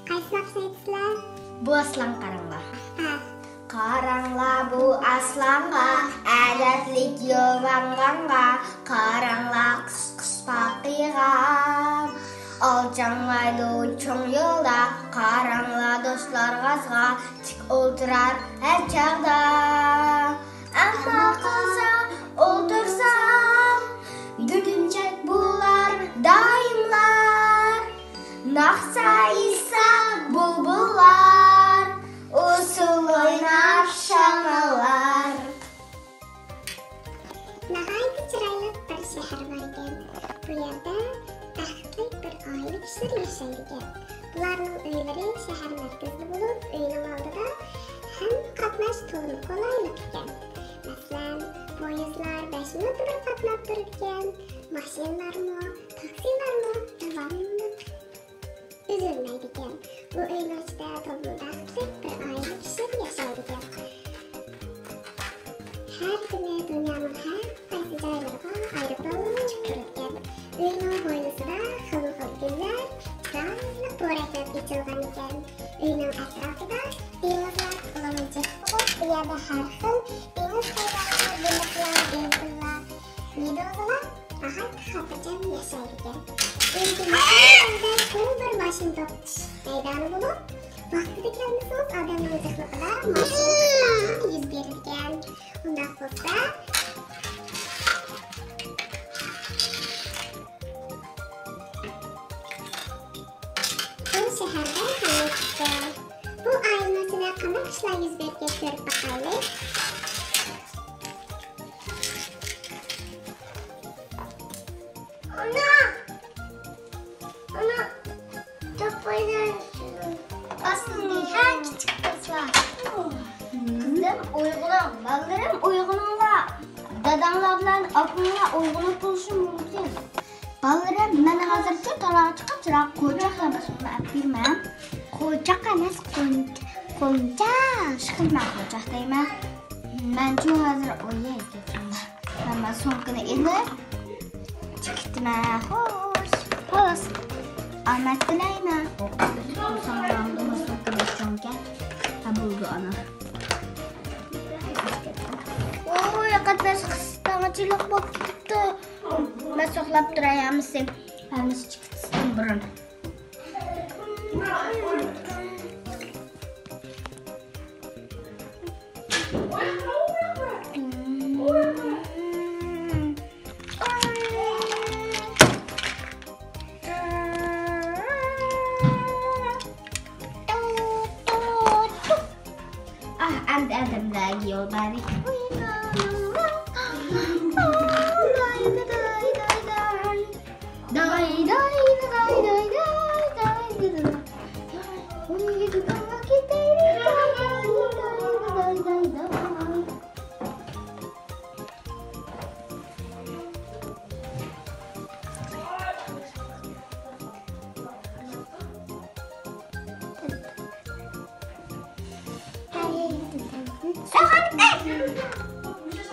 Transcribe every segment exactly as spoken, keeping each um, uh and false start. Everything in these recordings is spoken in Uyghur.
قايسى ناخشىنى ئېيتىسىلەر؟ بۇ ئاسلان قاراڭلار. ھە. قاراڭلار بۇ ئاسلانغا، ئادەتلىك يول ماڭغانغا، قاراڭلار قىس قىس پاقىغا. ئالجاڭلايدۇ چوڭ يولدا، قاراڭلار دوستلار غازغا، تىك ئولتۇرار ھەر چاغدا. ئەمما قالسا ئولتۇرسام، دۈگۈنچەك بولار دائىملار. ناخشا ئېيتسا بۇلبۇللار، ئۇسسۇل ئويناپ شاماللار. ناھايىتى چىرايلىق بىر شەھەر بار ئىكەن. بۇ يەردە بەختلىك بىر ئائىلە كىشىلىرى ياشايدىكەن. بۇلارنىڭ ئۆيلىرى شەھەر مەركىزىدە بولۇپ، ئۆينىڭ ئالدىدا ھەممە قاتناش تولىمۇ قولايلىق ئىكەن. مەسىلەن، پويىزلار بەش مىنۇتتا بىر قاتناپ تۇرىدىكەن، ماشىنىلارمۇ، تاكسىلارمۇ داۋاملىق ئۈزۈلمەيدىكەن. بۇ ئۆينىڭ ئىچىدە تولىمۇ بەختلىك بىر ئائىلە كىشىلىرى ياشايدىكەن. ھەر كۈنى دۇنيانىڭ ھەر قايسى جايلىرىغا ئايروپىلانلارمۇ چىقىپ تۇرىدىكەن. ئۆينىڭ ھويلىسىدا خىلمۇخىل گۈللەر چىرايلىق پورەكلەپ ئېچىلغان ئىكەن. ئۆينىڭ ئەتراپىدا دېڭىزلار ئۇلىغىنچە بولۇپ، بۇ يەردە ھەر خىل دېڭىز ھايۋانلار، بېلىقلار، دېلفىنلار، مېدۇزىلار ناھايىتى خاتىرجەم ياشايدىكەن. ئۆيدىن يېقىن يەردە چوڭ بىر ماشىنا توختىتىش مەيدانى بولۇپ، ۋاقتىدا كەلمىسىڭىز، ئادەمنىڭ جىقلىقىدا ماشىنا توختىماسلىقى يۈز بېرىدىكەن. ئۇنداق بولسا، بۇ شەھەردە ھەممە چىقتى. بۇ ئائىلىنىڭ ئىچىدە قانداق ئىشلار يۈز بەرگەن، كۆرۈپ باقايلى. ئانا! ئانا! توپ ئوينايمىز. ئاستىنى ھە، كىچىك قىزلار. قىزىم، ئويغىنىڭ. بالىلىرىم، ئويغىنىڭلار. داداڭلار بىلەن ئاپىڭلار ئويغىنىپ بولۇشى مۇمكىن. بالىلىرىم، مەن ھازىرچۇ تالاغا چىقىپ، چىراغ قوچاق يامىسىنى ئەپ بېرىمەن. قوچاق ئەمەس، قونچ-، قونچاق. ئىشقىلىپ مەن قوچاق دەيمەن. مەنچۇ ھازىر ئويۇن ئىزدەيمەن. مەن سومكىنى ئېلىپ چىقىپتىمەن. خوش. خوش. ئامەت تىلەيمەن. سومكىنى چوڭكەن. ھە، بولدى ئانا. ئوي، قاتناش قىستاڭچىلىق بولۇپ كېتىپتۇ. مەن ساقلاپ تۇراي ھەممىسى. ھەممىسى چىقىپ چىقسۇن بۇرۇن. ئاھ، ئەمدى ئادەملەرگە يول بەردى. داي، داي، داي، داي.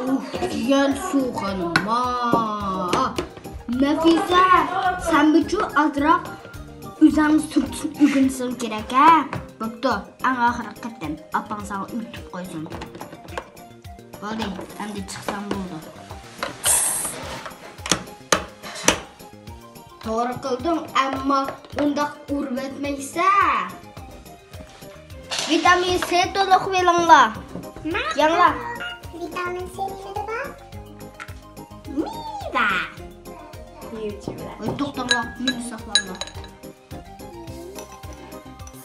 ئۇھ، جىگەر سۇ خانىم، ما. نەفىسە، سەنمۇچۇ ئازراق ئۆزۈڭ تۈركچە ئۆگەنسەڭ كېرەك، ھە؟ بوپتۇ، ئەڭ ئاخىرقى قېتىم ئاپاڭ ساڭا ئۆگىتىپ قويسۇن. بولدى، ئەمدى چىقسام بولدى. توغرا قىلدىڭ، ئەمما ئۇنداق ئۇرۇۋەتمەيسەن. ۋىتامىن سى تولۇق ئېلىڭلار. يەڭلار. ۋىتامىن سى نېمىدە بار؟ مېۋە. مېۋە. ۋاي، توختاڭلار، مېنى ساقلاڭلار.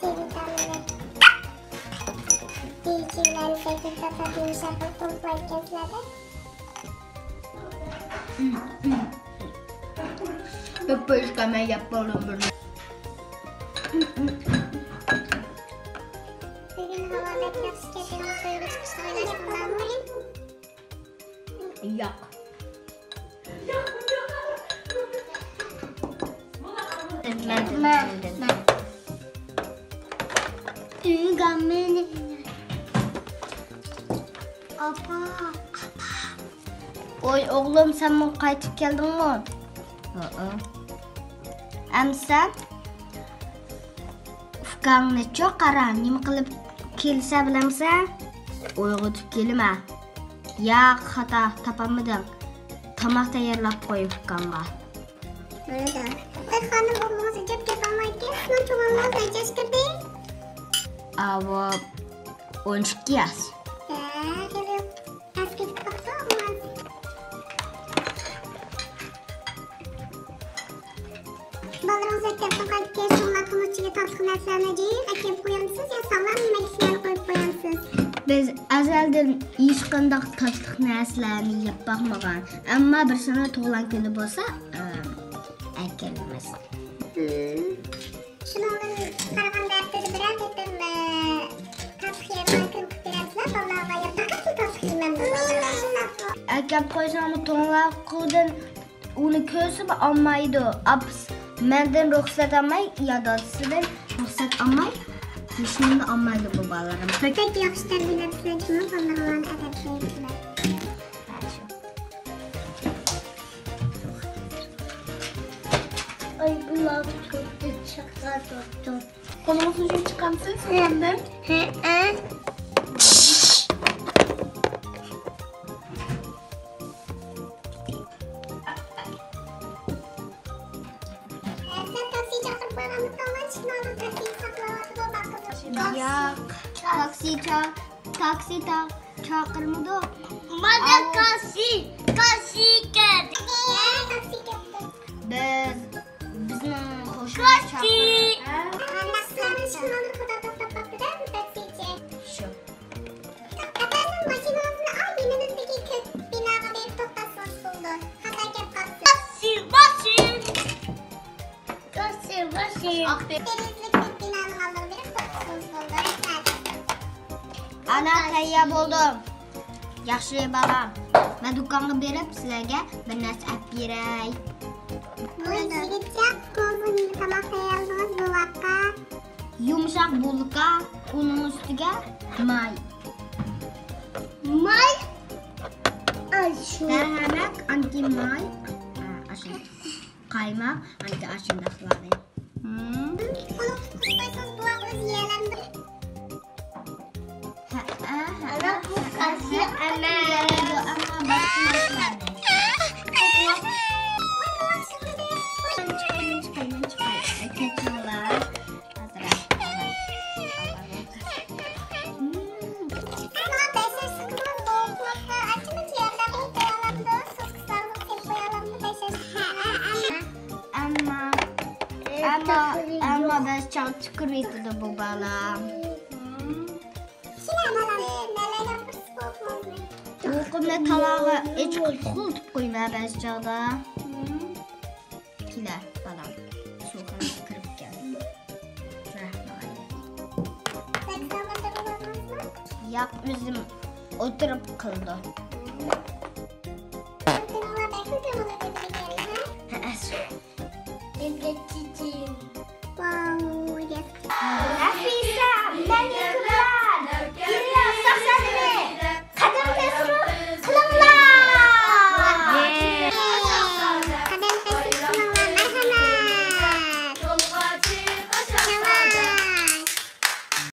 سى ۋىتامىنى. دېيىشىلەرنى سەككىز تاپا دېيىشەر قىلىپ قويۇپ قويىدىكەنسىلەر-دە. بىر پوشكا مەن يەپ بولدۇم بىر. بۈگۈن ھاۋا بەك ياخشىكەن، دېڭىز بويىغا چىقىشنى ئويلاشتىڭلارمۇ؟ ياق. مەن، مەن، مەن. ئۆگەنمىدىم. ئاپا، ئاپا. ۋوي ئوغلۇم، سەنمۇ قايتىپ كەلدىڭمۇ؟ ھەئە. ئەمسە ئۇكاڭنىچۇ قارا، نېمە قىلىپ كېلىسە بىلەمسەن؟ ئويغىتىپ كېلىمە. ياق، خاتا، تاپالمىدىڭ. تاماق تەييارلاپ قوي ئۇكاڭغا. بولىدۇ. بىر خانىم ئوغلىڭىز ئىجاب كېتەلمەيدىكەن، سىزنىڭ چوڭ ئوغلىڭىز نەچچە ياشقا كىردى؟ ئاۋۇ، ئون ئىككى ياش. ھە، خېلى ئەسكى كېتىپ قاپتۇ ئوغلىڭىز. بالىلىرىڭىز مەكتەپتىن قايتىپ كېلىش، چوڭلار تۇمۇچىگە تاتلىق نەرسىلەرنى جىق ئەكەپ قويامسىز يا ساغلام يېمەكلىكلەرنى قويۇپ قويامسىز؟ بىز ئەزەلدىن ھېچقانداق تاتلىق نەرسىلەرنى يەپ باقمىغان، ئەمما بىرسىنىڭ تۇغۇلغان كۈنى بولسا، ئەكېلىمىز. شۇنىڭدىن قارىغاندا، ھەپتىدە بىرەر قېتىم، ئە، تاتلىق يەيدىغان كۈن قىلىپ بېرەمسىلەر بالىلارغا؟ يا پەقەتلا تاتلىق يېمەمدۇ بالىلار؟ ئەكەپ قويساڭمۇ توڭلاققۇدىن ئۇنى كۆرسىمۇ ئالمايدۇ. ئاپىسى مەندىن رۇخسەت ئالماي يا دادىسىدىن رۇخسەت ئالماي ھېچنېمىنى ئالمايدۇ بۇ بالىلىرىم. بەك ياخشى تەربىيەلەپسىلەر جۇمۇ بالىلىرىڭلارنى ئەدەپلەيسىلەر. ئاي، بۇلار چىقىپ چىقىپ. قولىڭىزنى يۇيۇپ چىقامسىز ئۇنىڭدىن؟ ھەئە. سەن تاكسى چاقىرىپ قويغانمىدىڭ؟ ئىشىكنىڭ ئالدىدا تاكسى ساقلاۋاتىدۇ، باققىزىم. ياق، تاكسى چا-، تاكسى تا-، چاقىرمىدۇق. مانا ئاۋۇ. تاكسى، تاكسى كەلدى. ھە، تاكسى كەپتۇ. بىز، بىزنىڭ خوشىمىز تاكسى. چاقىرىپ. ھە. مانا سىلەرنىڭ ئىشىكنىڭ ئالدىدا توختاپ قاپتۇ-دە، بۇ تاكسىچى. شۇ. ئەپەندىم، ماشىنىڭىزنى ئا يېنىمىزدىكى كۆك بىناغا بېرىپ توختاتسىڭىز بولىدۇ. خاتا كەپ قاپسىز. ماشىن، ماشىن. ماشىن، ماشىن. دېرىزىلىك كۆك بىنانىڭ ئالدىغا بېرىپ توختىسىڭىز بولىدۇ. رەھمەت. ئانا، تەييار بولدۇم. ياخشى، بالام. مەن دۇكانغا بېرىپ سىلەرگە بىر نەرسە ئەپ بېرەي. ۋاي، يىگىتجان، قوزۇ نېمە تاماق تەييارلىدىڭىز بۇ ۋاقىتتا؟ يۇمشاق بۇلكا، ئۇنىڭ ئۈستىگە ماي. ماي؟ ئاشۇ. مەرھەمەت، ئانكى ماي. ئا، ئاشۇ. قايماق، ئانكى ئاشۇنداقلارنى. ھىم. قولۇڭىزنى قۇسقايسىڭىز بۇ ۋاقىت ئۆزى يېيەلەمدۇ؟ ھەئە، ھەئە. ئانا، بۇ قاسى ئەمەس. ئەمما باشقا نەرسىلەرنى. چىقاي، چىقاي، چىقاي. كەچۈرۈڭلار. ئازراق. مم. ئەمما، ئەمما، ئەمما بەزى چاغ تۈكۈرۈۋېتىدۇ بۇ بالا. مم. بۇ قۇمنى تالاغا ئېچىقىپ قۇلىتىپ قويما بەزى چاغدا. كېلە، بالام، سۇخانىغا كىرىپ كەل. رەھمەت. ياق، ئۆزۈم ئولتۇرۇپ قىلىدۇ.